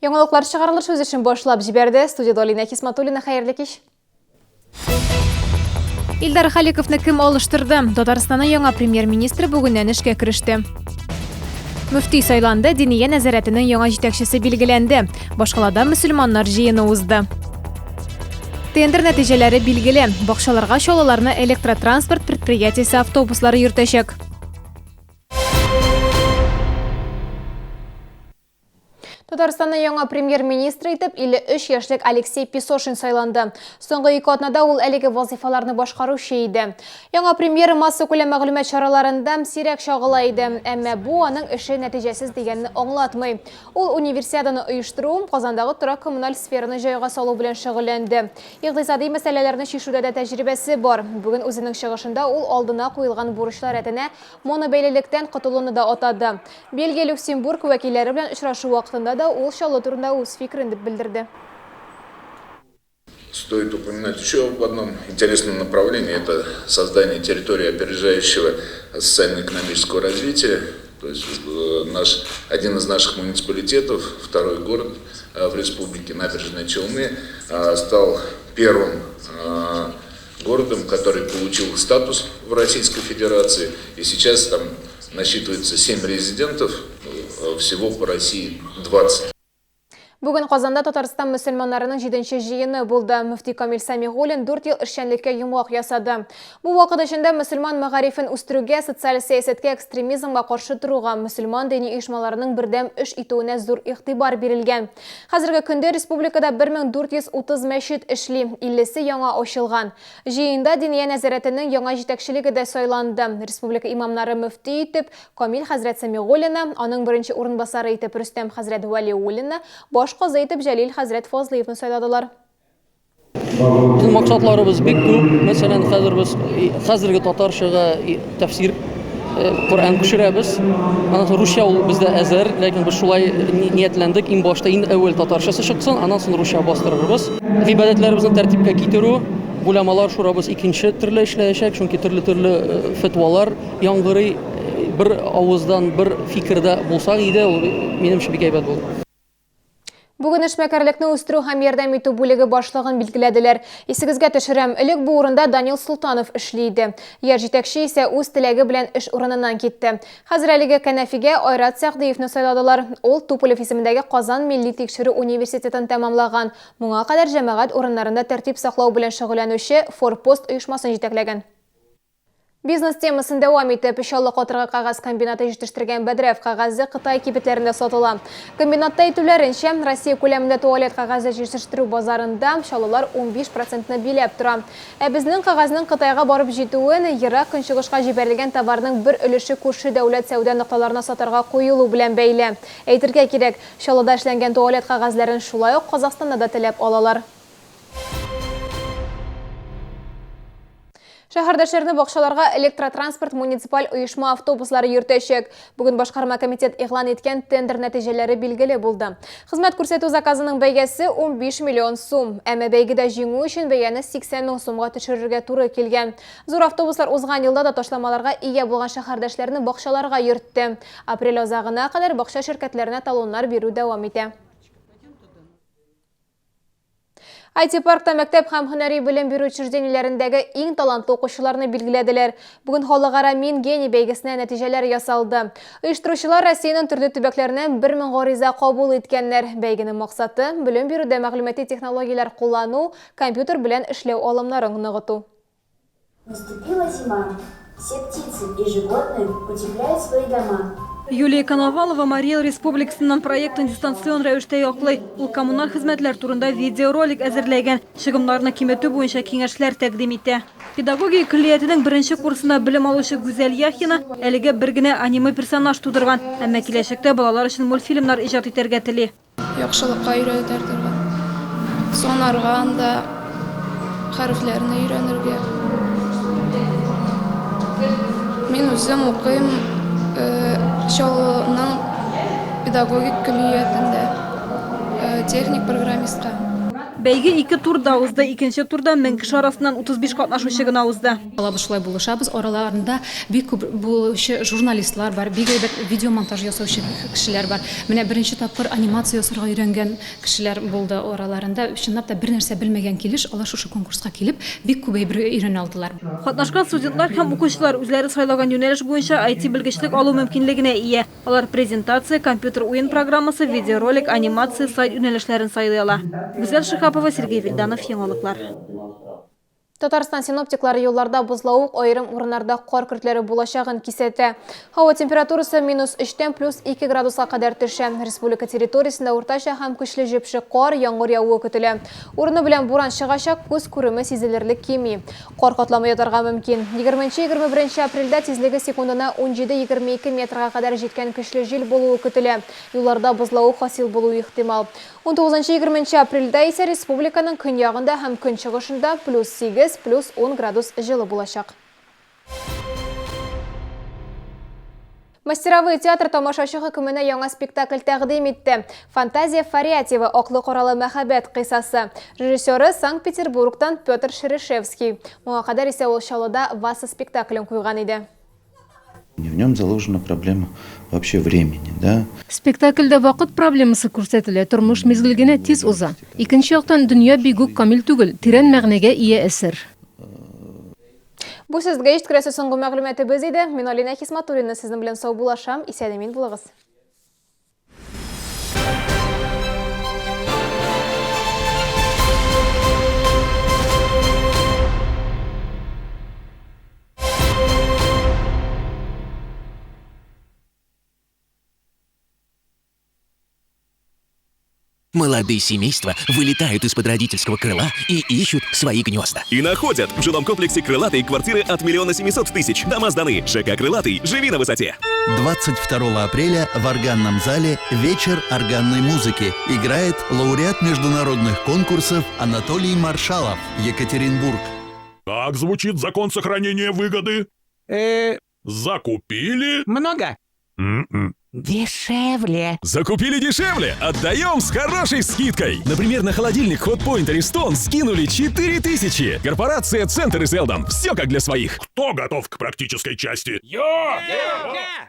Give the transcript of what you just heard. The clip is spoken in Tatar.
Яңалыклар чыгарылыш үз эшен башлап җибәрде. Студиядә Алинә Хисматуллина, хәерле кич. Илдар Халиковны кем алыштырды? Татарстанның яңа премьер-министры бүгеннән эшкә кереште. Мөфти сайланды, Диния нәзарәтенең яңа җитәкчесе билгеләнде. Башкалада мөселманнар җыены узды. Тендер нәтиҗәләре билгеле. Бакчаларга чаллыларны электротранспорт предприятиесе автобуслары йөртәчәк. Татарстанның яңа премьер-министры итеп 53 яшьлек Алексей Песошин сайланды. Соңгы ике атнада ул әлеге вазыйфаларны башкаручы иде. Яңа премьер массакүләм мәгълүмат чараларында сирәк чагыла иде, әмма бу аның эше нәтиҗәсез дигәнне аңлатмый. Ул Универсиаданы оештыру, Казандагы торак-коммуналь сфераны җайга салу белән шөгыльләнде. Икътисади мәсьәләләрне чишүдә дә тәҗрибәсе бар. Бүген үзенең чыгышында ул алдына куелган бурычлар рәтенә монобәйлелектән котылуны да атады. Бельгия, Люксембург вәкилләре белән очрашу вакытында да ул Чаллы турында үз фикерен дип белдерде. Стоит упоминать еще об одном интересном направлении, это создание территории опережающего социально-экономического развития. То есть наш, один из наших муниципалитетов, второй город в республике, Набережные Челны, стал первым городом, который получил статус в Российской Федерации. И сейчас там насчитывается 7 резидентов, всего по России 20. Бүген Казанда Татарстан мөселманнарының җиденче җыены булды. Мөфти Камил Сәмигуллин дүрт ел эшчәнлеккә йомгак ясады. Бу вакыт эчендә мөселман мәгарифен үстерүгә, социаль сәясәткә, экстремизмга каршы торуга, мөселман дини оешмаларының бердәм эш итүенә зур игътибар бирелгән. Хәзерге көндә республикада 1430 мәчет эшли, 50-се яңа ачылган. Җыенда Диния нәзарәтенең яңа җитәкчелеге дә сайланды. Республика имамнары мөфти итеп Камил хәзрәт Сәмигуллинны, аның беренче урынбасары итеп Рөстәм хәзрәт Вәлиуллинны, баш казый итеп Җәлил хәзрәт Фазлыевны сайладылар. Безнең максатларыбыз бик күп. Мәсәлән, хәзер без хәзерге татарчага тәфсир Коръән күчерәбез. Аннан соң русча ул бездә әзер, ләкин без шулай ниятләндек, иң башта иң әүвәл татарчасы чыксын, аннан соң русча бастырырбыз. Гыйбадәтләребезне тәртипкә китерү, голямалар шурабыз икенче төрле эшләячәк, чөнки төрле-төрле фетвалар яңгырый. Бер авыздан бер фикердә булсак иде, ул минемчә бик әйбәт булыр. Бүген эшмәкәрлекне үстерү һәм ярдәм итү бүлеге башлыгын билгеләделәр. Исегезгә төшерәм, элек бу урында Данил Солтанов эшли иде. Яшь җитәкче исә үз теләге белән эш урыныннан китте. Хәзер әлеге кәнәфигә Айрат Сәгъдиевны сайладылар. Ул Туполев исемендәге Казан милли тикшерү университетын тәмамлаган, моңа кадәр җәмәгать урыннарында тәртип саклау белән шөгыльләнүче Форпост оешмасын җитәкләгән. Бизнес темасын дәвам итеп, Чаллы катыргы кәгазь комбинаты җитештергән бәдрәф кәгазе Кытай кибетләрендә сатыла. Комбинатта әйтүләренчә, Россия күләмендә туалет кәгазе җитештерү базарында чаллылар 15 процентны биләп тора. Ә безнең кәгазьнең Кытайга барып җитүен Ерак Көнчыгышка җибәрелгән товарның бер өлеше күрше дәүләт сәүдә нокталарына сатарга куелу белән бәйле. Әйтергә кирәк, Чаллыда эшләнгән туалет кәгазьләрен шулай ук Казахстанда да теләп алалар. Шәһәрдәшләрне бакчаларга электротранспорт муниципаль оешма автобуслары йөртәчәк. Бүген башкарма комитет игълан иткән тендер нәтиҗәләре билгеле булды. Хезмәт күрсәтү заказының бәясе 15 миллион сум. Әмма бәйгедә җиңү өчен бәяне 80 мең сумга төшерергә туры килгән. Зур автобуслар узган елда да ташламаларга ия булган шәһәрдәшләрне бакчаларга йөртте. Апрель азагына кадәр бакча ширкәтләренә талоннар бирү дәвам итә. IT-паркта мәктәп һәм һөнәри белем бирү учреждениеләрендәге иң талантлы укучыларны билгеләделәр. Бүген халыкара Мин гений бәйгесенә нәтиҗәләр ясалды. Оештыручылар Россиянең төрле төбәкләреннән 1000 гариза кабул иткәннәр. Бәйгенең максаты, белем бирүдә мәгълүмати технологияләр куллану, компьютер белән эшләү алымнарын ныгыту. Наступила зима. Все птицы и животные утепляют свои дома. Юлия Коновалова Марий Эл Республикасыннан проектын дистанцион рәвештә яклый. Ул коммуналь хезмәтләр турында видеоролик әзерләгән, чыгымнарны киметү буенча киңәшләр тәкъдим итә. Педагогия көллиятенең беренче курсында белем алучы Гүзәл Яхина әлегә бер генә аниме-персонаж тудырган, әмма киләчәктә балалар өчен мультфильмнар иҗат итәргә тели. Яхшылыкка өйрәтә торган. Санарга анда, хәрефләрне өйрәнергә. Мин үзем укыйм Чаллының педагогик көллиятендә, техник программистка. Бәйге ике турда узды. Икенче турда 1000 кеше арасыннан 35 катнашучы гына узды. Алабыз шулай булышабыз. Араларында бик күп булучы журналистлар бар, бик әйбәт видеомонтаж ясаучы кешеләр бар. Менә беренче тапкыр анимация ясарга өйрәнгән кешеләр булды араларында. Чынлап та бернәрсә белмәгән килеш алар шушы конкурска килеп, бик күп әйбер өйрәнә алдылар. Катнашкан студентлар һәм укучылар үзләре сайлаган юнәлеш буенча IT-белгечлек алу мөмкинлегенә ия. Алар презентация, компьютер уен программасы, видеоролик, анимация, сайт юнәлешләрен сайлый ала. Гүзәл Шиһапова, Сергей Вильданов, Яңалыклар. Татарстан синоптиклары юлларда бозлавык, аерым урыннарда кар көртләре булачагын кисәтә. Һава температурасы минус өчтән плюс ике градуска кадәр төшә. Республика территориясендә уртача һәм көчле җепшек кар, яңгыр явуы көтелә. Урыны белән буран чыгачак, күз күреме сизелерлек кими. Кар катламы ятарга мөмкин. Егерменче-егерме беренче апрельдә тизлеге секундына унҗиде-егерме ике метрга кадәр җиткән көчле җил булуы көтелә. Юлларда бозлавык хасил булуы ихтимал. Унтугызынчы-егерменче апрельдә исә республиканың көньягында һәм көнчыгышында плюс сигез, плюс ун градус җылы булачак. Мастеровые театр тамашачы хөкеменә яңа спектакль тәкъдим итте. Фантазия Фарятьева аклы-каралы мәхәббәт кыйссасы. Режиссеры Санкт-Петербургтан Петр Шерешевский. Моңа кадәр исә ул Чаллыда Васа спектаклен куйган иде. В нем заложена проблема вообще времени, да. Спектакльдә вакыт проблемасы күрсәтелә, тормыш мизгел генә тиз уза. Икенче яктан, дөнья бигүк камил түгел, тирән мәгънәгә ия әсәр. Бу сезгә җиткерәсе соңгы мәгълүматыбыз иде. Мин Алинә Хисматуллина сезнең белән саубуллашам. Исән-имин булыгыз. Молодые семейства вылетают из-под родительского крыла и ищут свои гнезда. И находят в жилом комплексе «Крылатые» квартиры от 1 700 000. Дома сданы. ЖК «Крылатый». Живи на высоте. 22 апреля в органном зале «Вечер органной музыки». Играет лауреат международных конкурсов Анатолий Маршалов, Екатеринбург. Как звучит закон сохранения выгоды? Закупили? Много? М-м. Дешевле. Закупили дешевле, отдаем с хорошей скидкой. Например, на холодильник Hotpoint Ariston скинули 4000. Корпорация Центр и Селдом. Все как для своих. Кто готов к практической части? Я! Я!